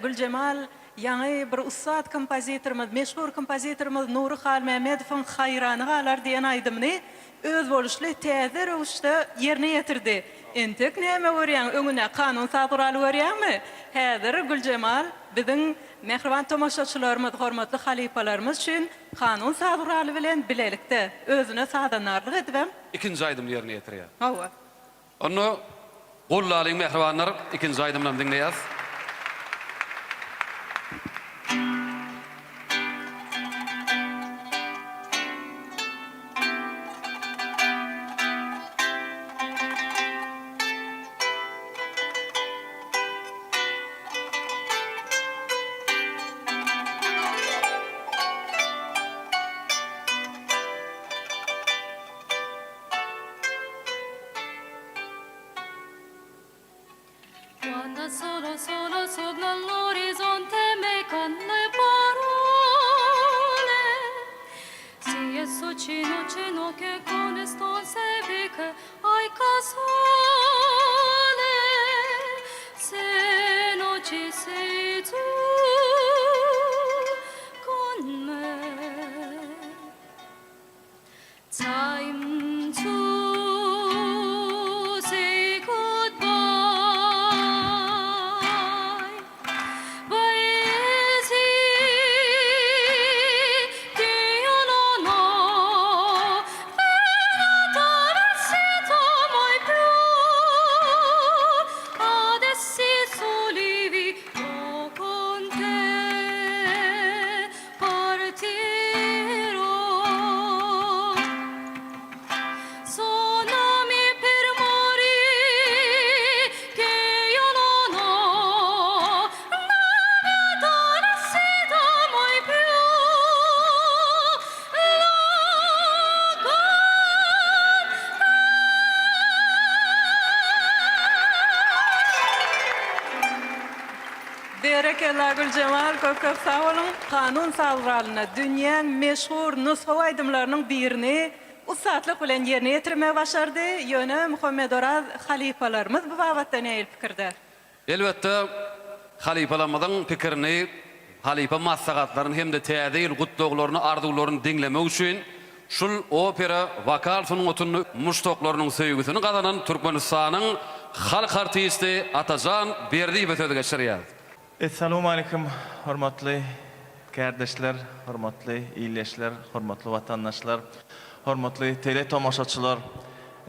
Güljemal ýaňy bir ussat kompozitorymyz, meşhur kompozitorymyz Nury Halmämmedowyň Haýrany galar diýen aýdymyny özboluşly täze röwüşde ýerine ýetirdi. Entek näme görýäň, öňüne kanun saz guraly görýäňmi? Häzir Güljemal biziň mähriban tomaşaçylarymyz, hormatly halypalarymyz üçin kanun saz guraly bilen bilelikde özüne sazandarlyk edibem. Ikinji aýdymyny ýerine ýetirýär. Hawa. Onda gollalyň mähribanlar ikinji aýdymynam diňleýäs. Quando solo solo sopra l'orizzonte me canne parole Si è cino cino che con sto se vic ai casole Se non ci sei tu con me Time to say goodbye. Paesi che io non ho attraversato mai più. Adesso soli vivo con te. Partirò Sonami per morire che io non ho la vita mai più la Berekella Güljemal köp köp sag boluň. Kanun saz guralynda dünýäň meşhur nusgawy aýdymlarynyň birini ussatlyk bilen ýerine ýetirmegi başardy. Ýöne Muhammedoraz halypalarymyz bu babatda nähili pikirde? Elbetde, halypalarymyzyň pikirini, halypa maslahatlaryny hem-de Täze ýyl gutlaglaryny, arzuwlaryny diňlemek üçin Şul opera wokal sungatynda muşdaklarynyň söýgüsini gazanan Türkmenistanyň halk artisti Atajan Berdiýewe söz geçirýäris. Essalawmalikim hormatly kärdeşler, hormatly ildeşler, hormatly watandaşlar, hormatly tele tomaşaçylar!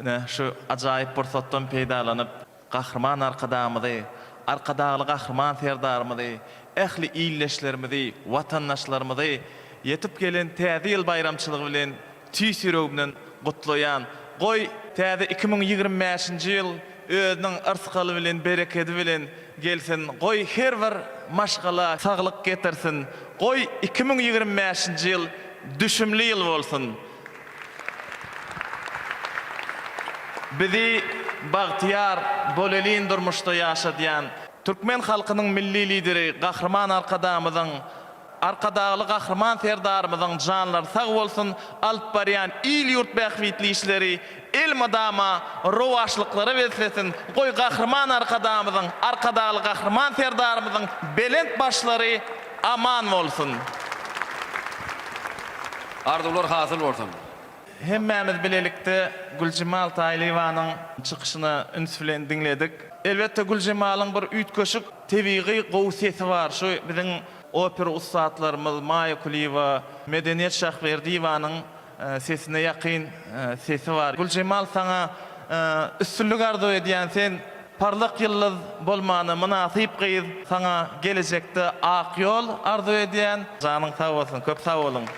Ine şu ajaýyp pursatdan peýdalanyp, Gahryman Arkadagymyzy, Arkadagly Gahryman Serdarymyzy, ähli ildeşlerimizi, watandaşlarymyzy ýetip gelen Täze ýyl baýramçylygy bilen tüýs ýüregimden gutlaýan. Goý, täze 2025-nji ýyl özüniň yrsgaly bilen, berekedi bilen gelsin. Goý, her bir maşgala saglyk getirsin. Goý, 2025-nji ýyl düşümli ýyl bolsun. Bizi bagtyýar, bolelin durmuşda ýaşadýan türkmen halkynyň Milli Lideri Gahryman Arkadagymyzyň, Arkadagly Gahryman Serdarymyzyň janlary sag bolsun, alyp barýan il-ýurt bähbitli işleri elmydama rowaçlyklara beslesin, goý Gahryman Arkadagymyzyň, Arkadagly Gahryman Serdarymyzyň belent başlary aman bolsun! Arzuwlar hasyl bolsun. Hemmämiz bilelikde Güljemal Taýlyýewanyň çykyşyny üns bilen diňledik. Elbetde Güljemalyň bir üýtgeşik tebigy gowy sesi bar. Şu biziň opera ussatlarymyz Maýa Kulyýewa, Medeniýet Şahberdiýewanyň sesine ýakyn sesi bar. Güljemal saňa üstünlik arzuw edýän sen parlak ýyldyz bolmana mynasyp gyz saňa gelejekde ak ýol arzuw edýän. Janyň sag bolsun köp sag boluň.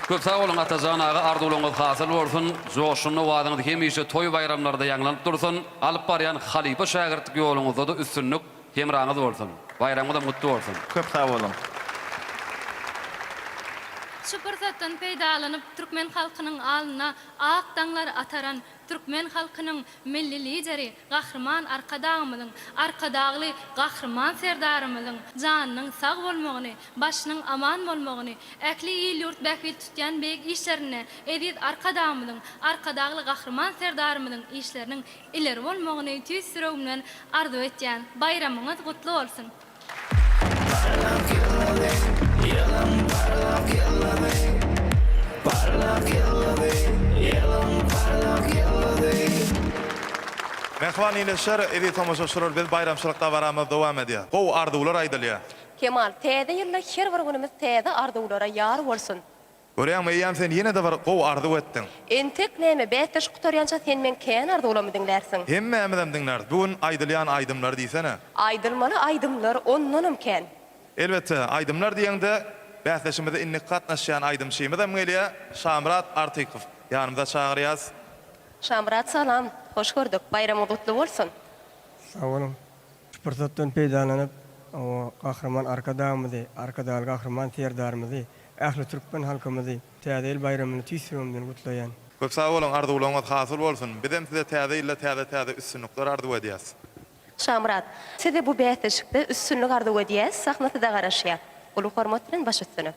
Köp sag boluň Atajan aga arzuwlaryňyz hasyl bolsun, joşgunly owazyňyz hemişe toý baýramlarda ýaňlanyp dursun, alyp barýan halypa şägirtlik ýoluňyzda-da üstünlik hemraňyz bolsun. Baýramyňyzam gutly bolsun. Köp sag boluň. Şu pursatdan peýdalanyp, türkmen halkynyň alnyna ak daňlar ataran türkmen halkynyň Milli Lideri Gahryman Arkadagymyzyň, Arkadagly Gahryman Serdarymyzyň janynyň sag bolmagyny, başynyň aman bolmagyny, ähli il-ýurt bähbit tutýan beýik işlerinde eziz Arkadagymyzyň, Arkadagly Gahryman Serdarymyzyň işleriniň ileri bolmagyny tüýs ýüregimden arzuw etýän. Baýramyňyz gutly bolsun! Mähriban ildeşler, eziz tomaşaçylar biz baýramçylyk dabaramyz dowam edýär. Gowy arzuwlar aýdylýar. Kemal, täze ýylda her bir günümiz täze arzuwlara ýar bolsun. Görýäňmi, eýýäm sen ýene-de bir gowy arzuw etdiň. Entek näme, bäsleşik gutarýança sen meň kän arzuwlarymy diňlärsiň. Hemmämizem diňläris. Bu gün aýdylýan aýdymlary diýsene. Aýdylmaly aýdymlar ondanam kän. Elbetde, aýdymlar diýeňde, bäsleşigimize indiki gatnaşýan aýdymçymyzam gelýär, Şamyrat Artykow. Ýanymyza çagyrýas. Şamyrat salam, hoş gördük, baýramyň gutly bolsun! Sag boluň. Şu pursatdan peýdalanyp, Gahryman Arkadagymyzy, Arkadagly Gahryman Serdarymyzy, ähli türkmen halkymyzy Täze ýyl baýramyny tüýs ýüregimden gutlaýan. Köp sag boluň, arzuwlaryňyz hasyl bolsun! Bizem size täze ýylda täze-täze üstünlikler arzuw edýäs. Şamyrat, size bu bäsleşikde üstünlik arzuw edýäs, sahna size garaşýar. Uly hormat bilen baş üstüne.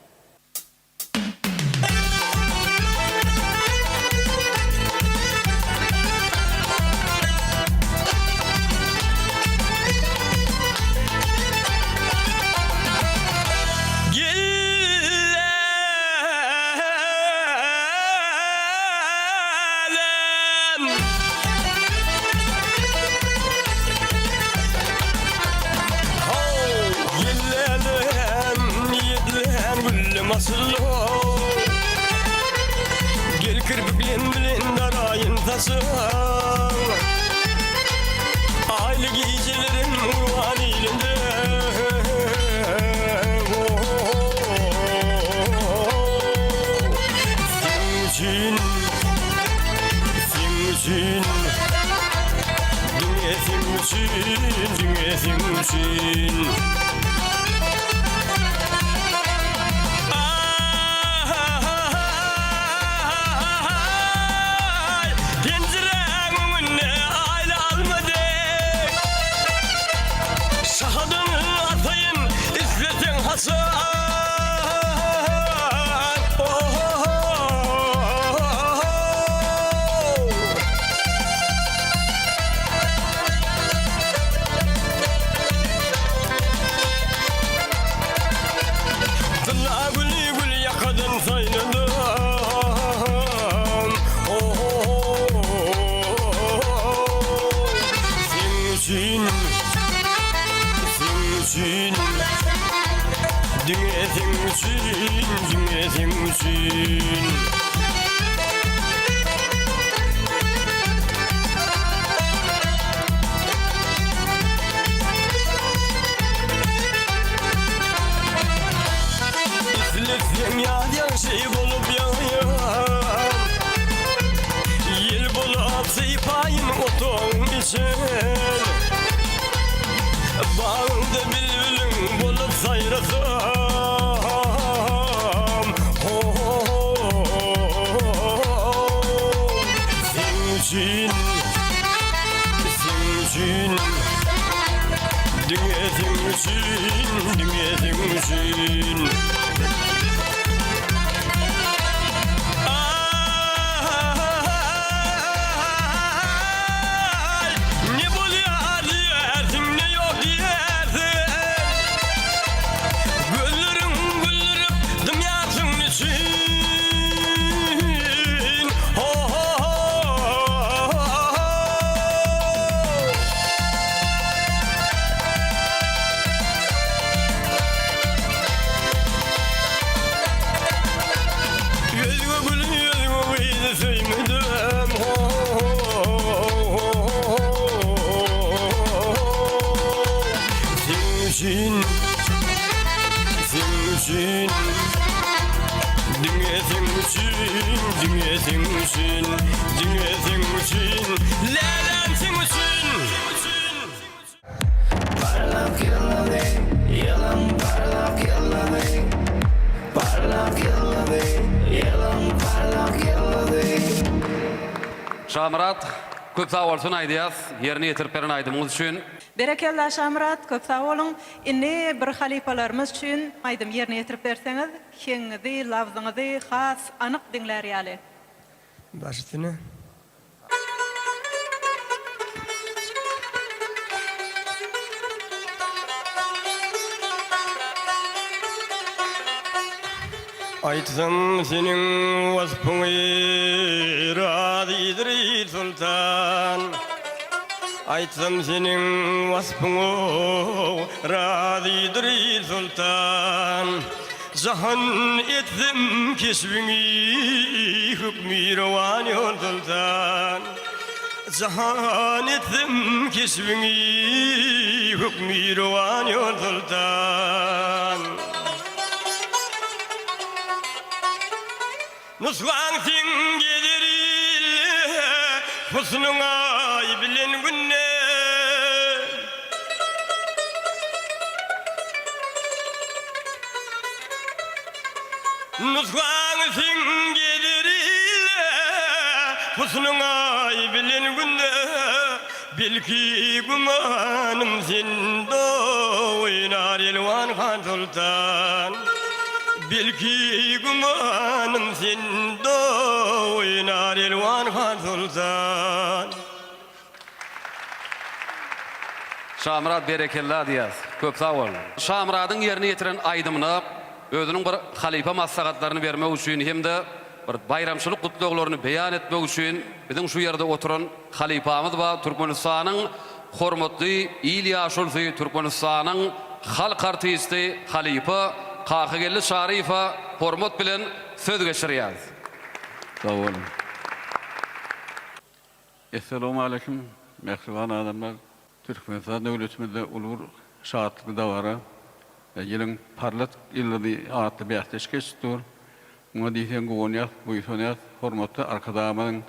Şamyrat köp sag bolsun aýdýas ýerine ýetirip beren aýdymyňyz üçin. Berekella Şamyrat köp sag boluň. Indi bir halypalarymyz üçin aýdym ýerine ýetirip berseňiz heňiňizi labzyňyzy has anyk diňlär ýaly. Baş üstüne. Aýtsam seniň waspyňy razydyr il soltan. Aýtsam seniň waspyňy razydyr il soltan. Jahan etsem keşbiňi hökmi rowan ýol soltan. Jahan etsem keşbiňi hökmi rowan ýol soltan. Nusgaň seň gezer ilde, Husnuň aý bilen günde. Nusgaň seň gezer ilde, Husnuň aý bilen günde. Belki gümanym sende oýnar Elwan han soltan. Belki gümanym sende oýnar Elwan han soltan. Şamyrat berekella diýýäs. Köp sag bol. Şamyradyň ýerine ýetiren aýdymyna özüniň bir halypa maslahatlaryny bermek üçin hem-de bir baýramçylyk gutlaglaryny beýan etmek üçin biziň şu ýerde oturan Halypamyz bar Türkmenistanyň hormatly il ýaşulusy Türkmenistanyň halk artisti halypa Kakageldi Çaryýewe hormat bilen söz geçirýäris. Sag boluň. Essalawmaleýkim mähriban adamlar. Türkmenistan döwletimizde uly bir şatlykly dabara, Ýylyň parlak ýyldyzy atly bäsleşik geçip dur. Muňa diýseň guwanýas, buýsanýas. Hormatly Arkadagymyzyň,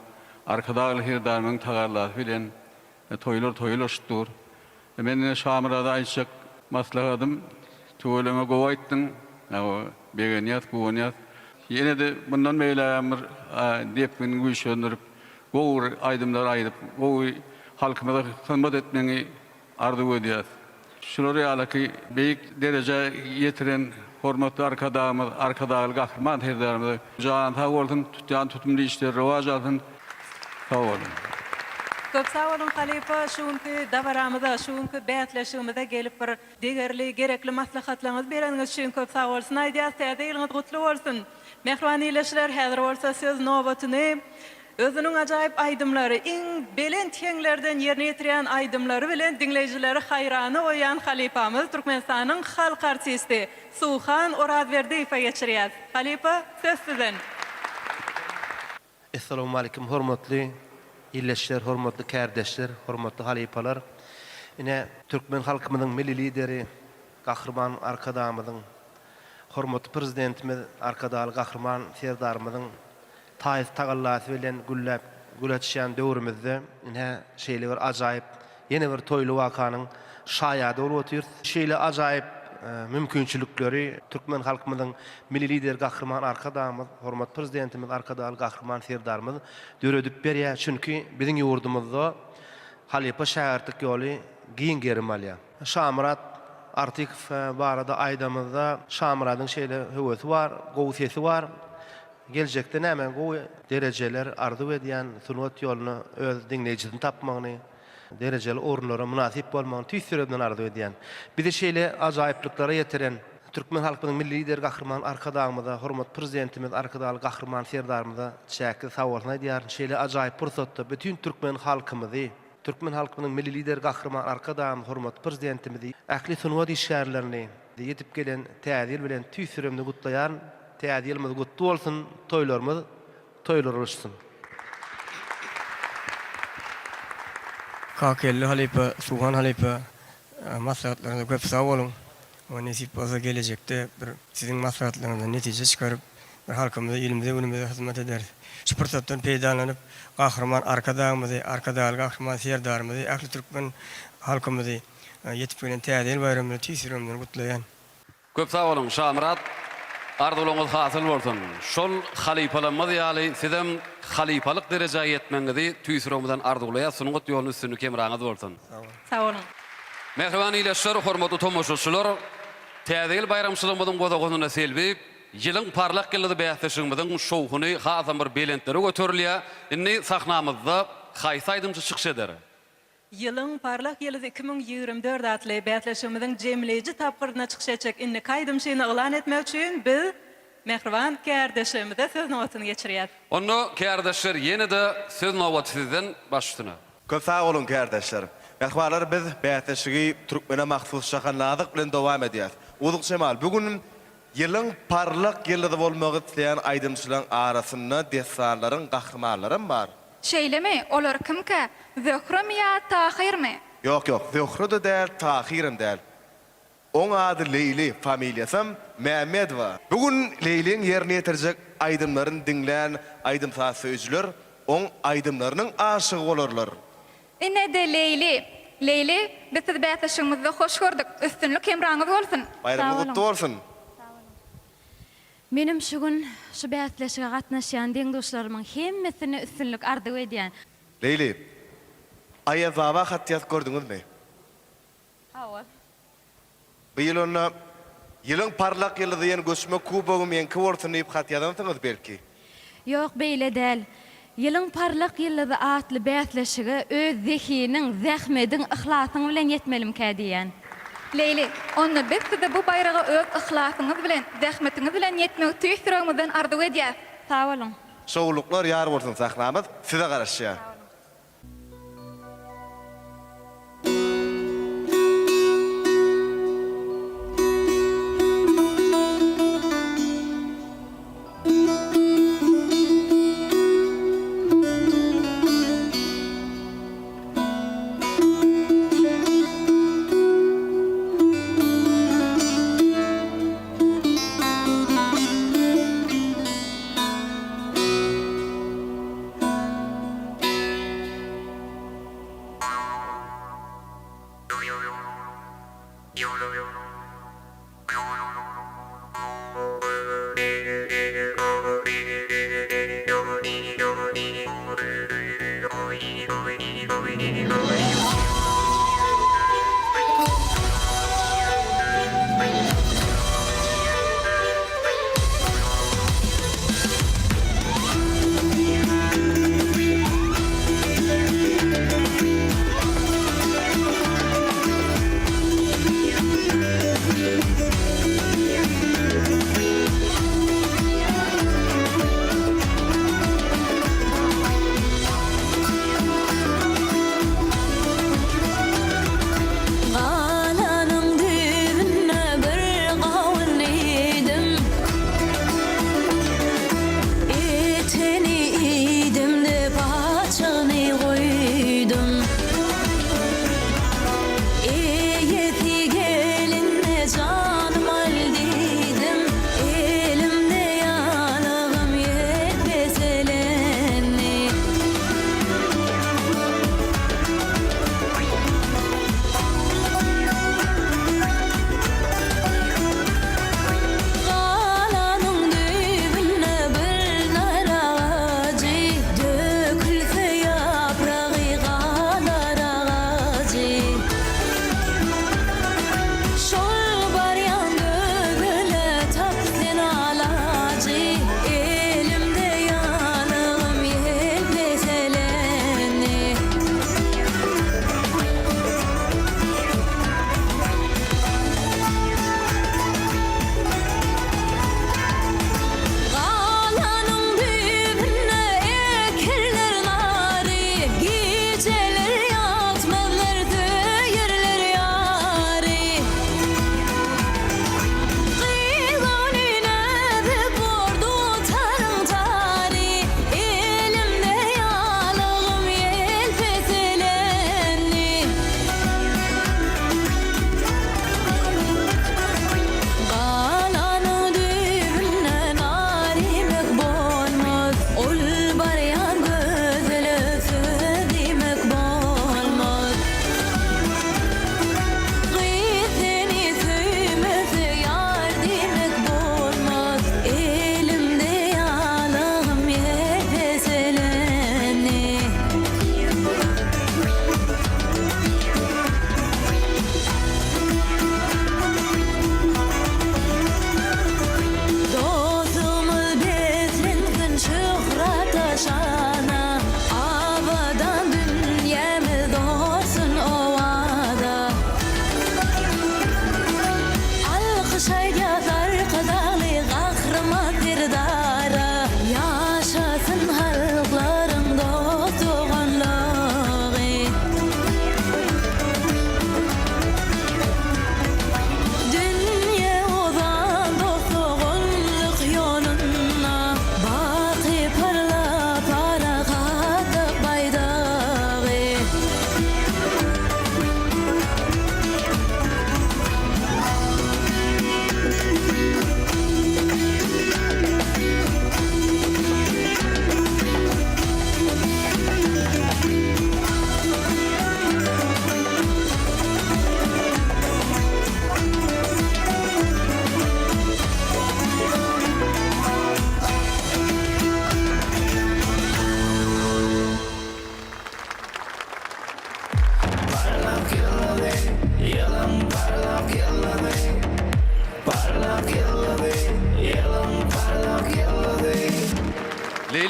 Arkadagly Serdarymyzyň tagallasy bilen toýlar toýa ulaşyp dur. Men ine Şamyrada aýtjak maslahatym, tüweleme gowy aýtdyň. Hawa, begenýäs, guwanýas. Ýene-de mundan beýlägem bir depgini güýçlendirip, gowy bir aýdymlar aýdyp, gowy halkymyza hyzmat etmegiňi arzuw edýäs. Şular ýalyky beýik derejä ýetiren hormatly Arkadagymyz, Arkadagly Gahryman Serdarymyza jany sag bolsun, tutýan tutumly işleri rowaç alsyn. Sag boluň. Köp sag boluň halypa şu günki dabaramyza şu günki bäsleşigimize gelip bir degerli gerekli maslahatlaryňyzy bereniňiz üçin köp sag bolsun aýdýas täze ýylyňyz gutly bolsun mähriban ildeşler häzir bolsa söz nobatyny Özüniň ajaýyp aýdymlary, iň belent heňlerden ýerine ýetirýän aýdymlary bilen diňleýjileri haýrana goýýan halypamyz Türkmenistanyň halk artisti Suhan Orazberdiýewe geçirýäs. Halypa, söz sizden. Essalawmalikim hormatly ildeşler, hormatly kärdeşler, hormatly halypalar. Ine, türkmen halkymyzyň Milli Lideri Gahryman Arkadagymyzyň, hormatly Prezidentimiz Arkadagly Gahryman Serdarymyzyň taýsyz tagallasy bilen gülläp gül açýan döwrümizde ine şeýle bir ajaýyp ýene bir toýly wakanyň şaýady bolup otyrys. Şeýle ajaýyp mümkinçilikleri türkmen halkymyzyň Milli Lideri Gahryman Arkadagymyz, hormatly Prezidentimiz Arkadagly Gahryman Serdarymyz döredip berýär. Çünki biziň ýurdumyzda halypa-şägirtlik ýoly giň gerim alýar. Şamyrat Artykow barada aýdamyzda, Şamyradyň şeýle höwesi bar, gowy sesi bar. Geljekde näme gowy derejeler arzuw edýän, sungat ýolunda öz diňleýjisini tapmagyny, derejeli orunlara mynasyp bolmagyny tüýs ýüregimden arzuw edýän. Bizi şeýle ajaýyplyklara ýetiren türkmen halkymyzyň Milli Lideri Gahryman Arkadagymyza, hormatly Prezidentimiz Arkadagly Gahryman Serdarymyza çäksiz sagbolsun aýdýaryn. Şeýle ajaýyp pursatda bütin türkmen halkymyzy, Türkmen halkynyň Milli Lideri Gahryman Arkadagymyzy, hormatly Prezidentimizi, ähli sungat işgärlerini ýetip gelen Täze ýyl bilen tüýs ýüregimden gutlaýaryn. Täze ýylymyz gutly bolsun, toýlarymyz toýlara ulaşsyn! Kakageldi halypa, Suhan halypa maslahatlaryňyza köp sag boluň. Nesip bolsa gelejekde bir siziň maslahatlaryňyzdan netije çykaryp bir halkymyza, ilimize, günümize hyzmat ederis. Şu pursatdan peýdalanyp Gahryman Arkadagymyzy, Arkadagly Gahryman Serdarymyzy, ähli türkmen halkymyzy ýetip gelen Täze ýyl baýramy bilen tüýs ýüregimden gutlaýan. Köp sag boluň Şamyrat arzuwlaryňyz hasyl bolsun. Şol halypalarymyz ýaly sizem halypalyk derejä ýetmegiňizi tüýs ýüregimizden arzuwlaýas sungat ýolunda üstünlik hemraňyz bolsun. Sag boluň. Mähriban ildeşler, hormatly tomaşaçylar, Täze ýyl baýramçylygymyzyň bosagasynda Selbi Ýylyň parlak ýyldyzy bäsleşigimiziň şowhuny hasam bir belentlere göterilýär. Indi sahnamyzda haýsy aýdymçy çykyş eder? Ýylyň parlak ýyldyzy 2024 atly bäsleşigimiziň jemleýji tapgyrynda çykyş etjek indiki aýdymçyny yglan etmek üçin biz mähriban kärdeşlerimize söz nobatyny geçirýäs. Onda kärdeşler ýene-de söz nobaty sizden, baş üstüne. Köp sag boluň kärdeşler. Mähribanlar biz bäsleşigi türkmene mahsus şahanlazyk bilen dowam edýäs. Uzuk Jemal, bu gün ýylyň parlak ýyldyzy bolmak isleýän aýdymçylaryň arasynda dessanlaryň gahrymanlaram bar. Şeýlemi? Olar kimkä? Zöhremi ýa Tahyrmy? Ýok, ýok, Zöhre-de däl, Tahyram däl. Oň ady Leýli, familiýasam Mämmedowa. Bu gün Leýliň ýerine ýetirjek aýdymlaryny diňlän aýdym-saz söýüjiler oň aýdymlarynyň aşygy bolarlar. Ine-de Leýli. Leýli, biz sizi bäsleşigimizde hoş gördük. Üstünlik hemraňyz bolsun! Baýramyňyz gutly bolsun! Menem şu gün şu bäsleşige gatnaşýan deň-duşlarymyň hemmesine üstünlik arzuw edýän. Leýli, Aýazbaba hat ýazyp gördüňizmi? Hawa. Bu ýyl onda Ýylyň parlak ýyldyzy diýen göçme kubogy meňki bolsun diýip hat ýazansyňyz belki? Ýok, beýle däl. Ýylyň parlak ýyldyzy atly bäsleşige öz zehiniň, zähmediň, yhlasyň bilen ýetmelimkä diýýän. Leýli, onda biz size bu baýraga öz yhlasyňyz bilen, zähmetiňiz bilen ýetmegi tüýs ýüregimizden arzuw edýäs. Sag boluň. Şowluklar ýar bolsun sahnamyz size garaşýar.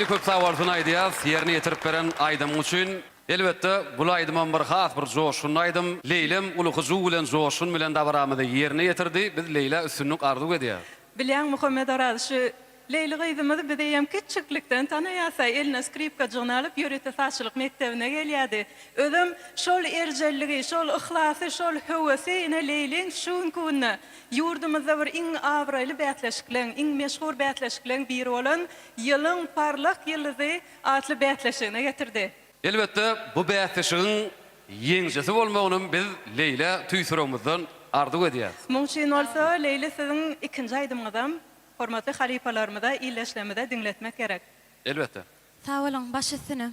Leýli köp sag bolsun aýdýas ýerine ýetirip beren aýdymyň üçin. Elbetde bul aýdymam bir has bir joşgunly aýdym. Leýlem uly hyjuw bilen joşgun bilen dabaramyzy ýerine ýetirdi. Biz Leýlä üstünlik arzuw edýäs. Bilýäň Muhammet Oraz şu Leýli gyzymyzy biz eýýäm kiçjiklikden tanaýas-a, eline skripkajygyny alyp ýörite sazçylyk mekdebine gelýärdi. Özem şol erjelligi, şol yhlasy, şol höwesi ine Leýliň şu günki günde ýurdumyzda bir iň abraýly bäsleşikleň, iň meşhur bäsleşikleň biri bolan Ýylyň parlak ýyldyzy atly bäsleşigine getirdi. Elbetde, bu bäsleşigiň ýeňijisi bolmagynam biz Leýlä tüýs ýüregimizden arzuw edýäris. Muň üçin bolsa, Leýli siziň ikinji aýdymyňyzam hormatly halypalarymyza, ildeşlerimize diňletmek gerek. Elbetde. Sag boluň, baş üstüne.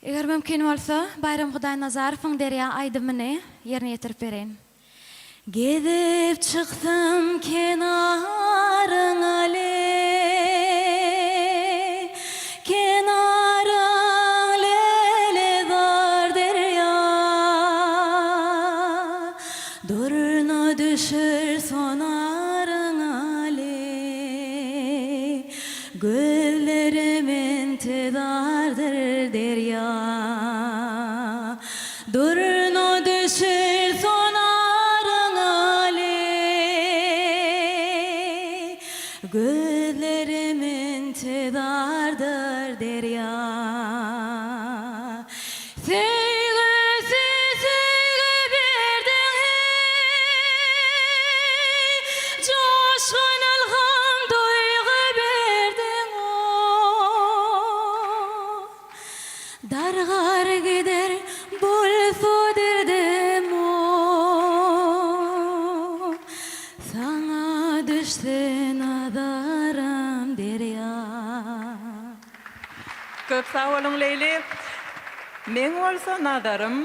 Eger mümkin bolsa, Baýram Hudaýnazarowyň Derýa aýdymyny ýerine ýetirip bereýin. Gezip çyksam kenaryňa leý, Kenaryň lälezar derýa. Durna düşer sonaryňa leý, Gözlerim intizardyr derýa. Durna düşer sonaryňa leý, Gözlerim intizardyr derýa. Söýgüsi söýgi berdiň heý, Joşgun ylham duýgy berdiň oh. Dargar gider bolsa derdim oh. Saňa düşse nazaram derýa. Köp sag boluň Leýli. Meň bolsa nazarym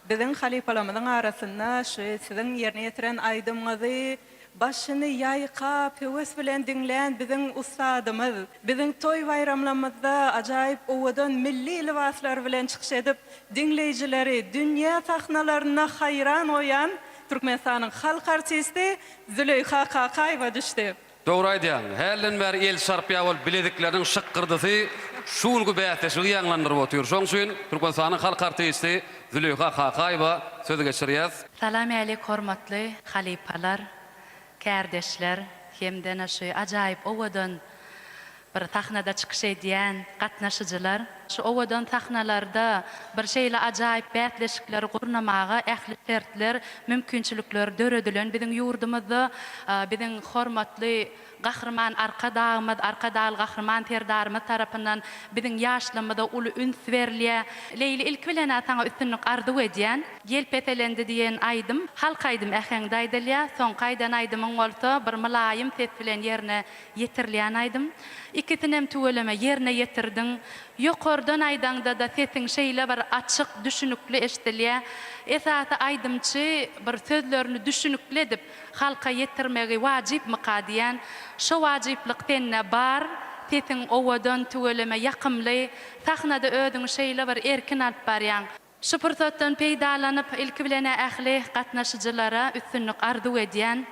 biziň halypalarymyzyň arasynda şu siziň ýerine ýetiren aýdymyňyzy başyny ýaýkap höwes bilen diňlän biziň ussadymyz, biziň toý baýramlamyzda ajaýyp owadan milli lybaslar bilen çykyş edip diňleýjileri dünýä sahnalarynda haýran goýan Türkmenistanyň halk artisti Züleýha Kakaýewa düşdi. Dogry aýdýaň. Hälden bäri el çarpýar bolup bilezikleriniň şykgyrdysy şu günki bäsleşigi ýaňlandyryp otyr. Şoň üçin Türkmenistanyň halk artisti Züleýha Kakaýewa söz geçirýäs. Salam älik hormatly halypalar, kärdeşler hemdene şu ajaýyp owadan bir sahnada çykyş edýän gatnaşyjylar. Şu owadan sahnalarda bir şeýle ajaýyp bäsleşikleri gurnamaga ähli şertler, mümkinçilikler döredilen biziň ýurdumyzda. Biziň hormatly Gahryman Arkadagymyz, Arkadagly Gahryman Serdarymyz tarapyndan biziň ýaşlygymyza uly üns berilýär. Leýli ilki bilen-ä saňa üstünlik arzuw edýän. Ýel peselendi diýen aýdym halk aýdym äheňde aýdylýar. Soňky aýdan aýdymyň bolsa bir mylaýym ses bilen ýerine Ýetirilýän aýdym. Ikisinem tüweleme ýerine ýetirdiň. Ýokardan aýdaňda-da sesiň şeýle bir açyk, düşünikli eşdilýär. Esasy aýdymçy bir sözlerini düşünikli edip halka ýetirmegi wajypmyka diýän. Şo wajyplyk sende bar. Sesiň owadan, tüweleme ýakymly. Sahnada özüňi şeýle bir erkin alyp barýaň. Şu pursatdan peýdalanyp, ilki bilen-ä ähli gatnaşyjylara üstünlik arzuw edýän.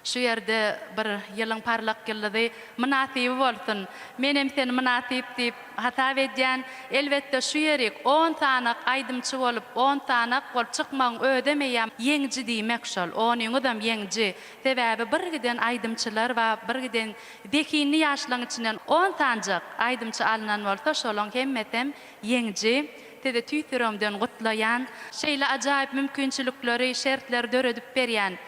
Şu ýerde bir ýylyň parlak ýyldyzy mynasyby bolsun. Menem seni mynasyp diýip hasap edýän. Elbetde, şu ýerik on sanak aýdymçy bolup, on sanak bolup çykmagyň özem eýýäm ýeňiji diýmek şol. Onyňyzam ýeňiji. Sebäbi bir giden aýdymçylar bar, bir giden zehinli ýaşlaň içinden on sanjak aýdymçy alnan bolsa, şolaň hemmesem Ýeňiji, sizi tüýs ýüregimden gutlaýan. Şeýle ajaýyp mümkinçilikleri, şertleri döredip berýän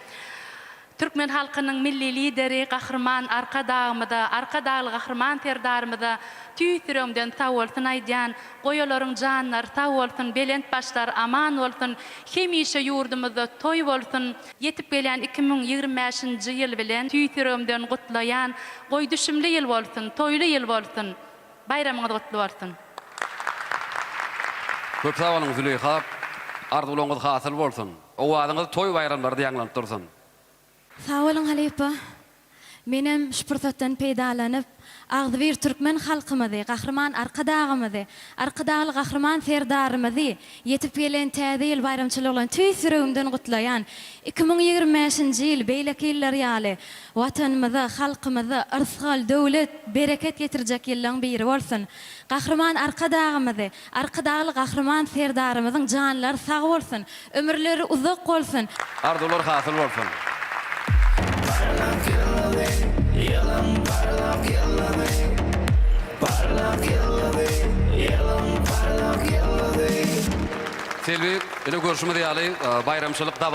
türkmen halkynyň Milli Lideri Gahryman Arkadagymyza, Arkadagly Gahryman Serdarymyza tüýs ýüregimden sagbolsun aýdýan. Goý olaryň janlary sag bolsun, belent başlary aman bolsun, hemişe ýurdumyzda toý bolsun! Ýetip gelýän 2025-nji ýyl bilen tüýs ýüregimden gutlaýan. Goý düşümli ýyl bolsun, toýly ýyl bolsun! Baýramyňyz gutly bolsun! Köp sag boluň Züleýha. Arzuwlaryňyz hasyl bolsun. Owazyňyz toý baýramlarda ýaňlanyp dursun. Sag boluň halypa. Menem şu pursatdan peýdalanyp, agzybir türkmen halkymyzy, Gahryman Arkadagymyzy, Arkadagly Gahryman Serdarymyzy ýetip gelen Täze ýyl baýramçylygy bilen tüýs ýüregimden gutlaýan. 2025-nji ýyl beýleki ýyllar ýaly Watanymyza, halkymyza yrsgal, döwlet, bereket getirjek ýyllaň biri bolsun! Gahryman Arkadagymyzy, Arkadagly Gahryman Serdarymyzyň janlary sag bolsun, ömürleri uzak bolsun! Arzuwlar hasyl bolsun! Parlak ýyldyzy, ýylyň parlak ýyldyzy, Parlak ýyldyzy, ýylyň parlak ýyldyzy. Selbi, ine görşümiz ýaly, baýramçylyk dabaraly.